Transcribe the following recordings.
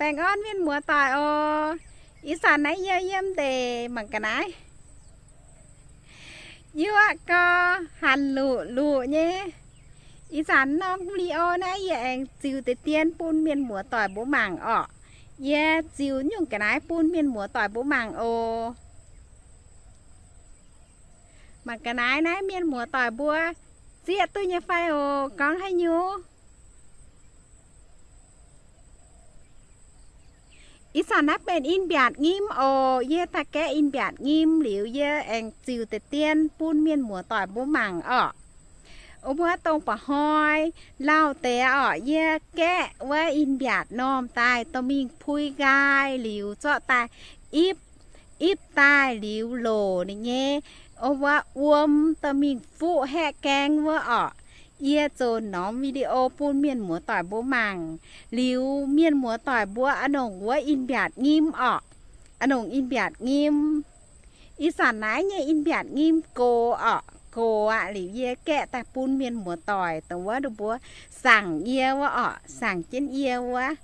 Baengh orn mienh muoz-doic oc. Ih zanc naaiv yie yiem ndeic mangc ga'naaiv. Yuoqv gau, hanc luqc luqc nyei. Ih zanc norm video naaiv yie aengx ziux deix dien bun mienh muoz-doic mbuo mangc orqc. Yie ziux nyungc ga'naaiv bun mienh muoz-doic mbuo mangc oc. Mangc ga'naaiv naaiv mienh muoz-doic mbuo zieqv duqv nyei fai oc? Gorngv haaix nyungc? Ih zanc naaiv benx in-mbiaatc nyim oc. Yie daaih gaeqv in-mbiaatc nyim liuz, yie aengx ziux deix dien bun mienh muoz-doic mbuo mangc orqc. Wuov dongh mba'hnoi lauh deix orqc, yie gaeqv wuov in-mbiaatc normh daaih dorh mingh pui nqaai liuz zorqv daaih ipv, ipv daaih liuz loc ninh nyei wuov wuom dorh mingh fuqv haeqv gaeng wuov orqc. Yie zoux norm video bun mienh muoz-doic mbuo mangc, liuz mienh muoz-doic mbuo a'nongc wuov in-mbiaatc nyim orqc. A'nongc in-mbiaatc nyim. Ih zanc naaiv nyei in-mbiaatc nyim gox orqc, gox aqv. Liuz yie gaeqv daaih bun mienh muoz-doic dongh wuov ninh mbuo saangc yie wuov orqc, saangc jienv yie wuov.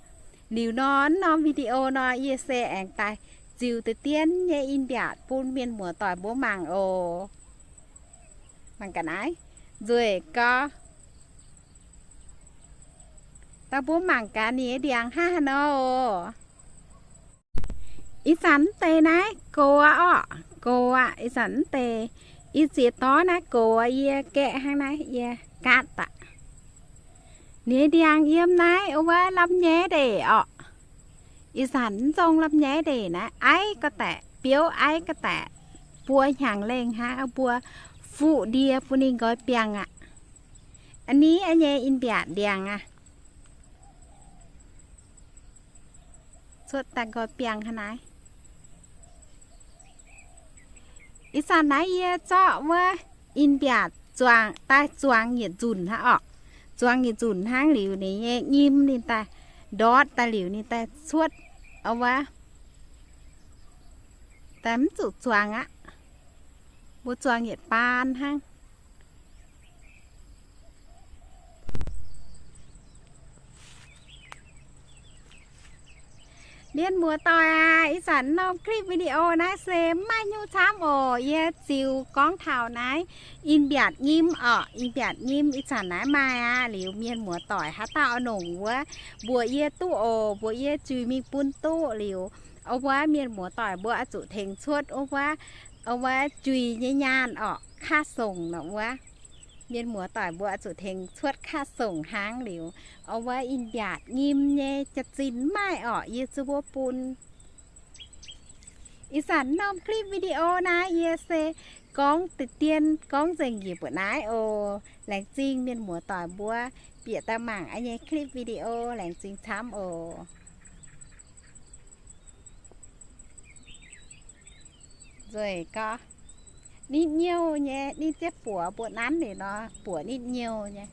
Liuz nor, norm video nor yie se aengx daaih ziux deix dien nyei in-mbiaatc bun mienh muoz-doic mbuo mangc oc. Mangc ga'naaiv, nzueic gau. Dauh mbuo mangc gaax ninh nyei ndiangx hnangv haaix nor oc. Ih zanc mv deix naaiv gox orqc, gox aqv. Ih zanc mv deix, ih ziex dorv naaiv gox, yie gaeqv hnangv naaiv yie gaatv daaih. Ninh nyei ndiangx yiem naaiv wuov lamh nyaiv ndeic orqc. Ih zanc mv zong lamh nyaiv ndeic naaiv, aiv ga'daeqc, biouv aiv ga'daeqc, buo hnyangx lengh hnangv, mbuo fuqv ndie bun ninh nqoi biangh aqv. A'ni nyei in-mbiaatc ndiangx aqv. Cuotv daaih nqoi biangh hnangv naaiv. Ih zanc naaiv yie zorqv wuov in-mbiaatc zuangx daaih, zuangx yietc nzunc hnangv orqc. Zuangx yietc nzunc hnangv liuz ninh nyei nyim ninh daaih ndortv daaih liuz ninh daaih cuotv wuov, daaih mv zuqc zuangx aqv. Mbuo zuangx yietc baan hnangv. Mienh muoz-doic aac, ih zanc norm clip video naaiv se mv maaih nyungc camv oc. Yie ziux gorngv taux naaiv in-mbiaatc nyim orqc. In-mbiaatc nyim ih zanc naaiv maaih aqv. Liuz mienh muoz-doic haaix dauh oix longc wuov, mbuox yie duqv oc. Mbuox yie juix mingh bun duqv liuz, wuov mienh muoz-doic mbuo oix zuqc tengx cuotv wuov, wuov juix nyei nyaanh orqc, ค่าส่ง nor wuov. Mienh muoz-doic mbuo oix zuqc tengx cuotv ค่าส่ง hnangv liuz, wuov in-mbiaatc nyim nyei jaax-zinh maaih orqc, yie zuqc mbuo bun. Ih zanc norm clip video naaiv yie se gorngv deix dien gorngv nzengc njiec mbuoqc naaiv oc. Laengz zingh mienh muoz-doic mbuo bieqc daaih mangc yie nyei clip video. Laengz zingh camv oc. Nzueic gau. Nitv nyouh nyei, ninh ziouc buoz mbuo nanv liuz nor, buoz nitv nyouh nyei.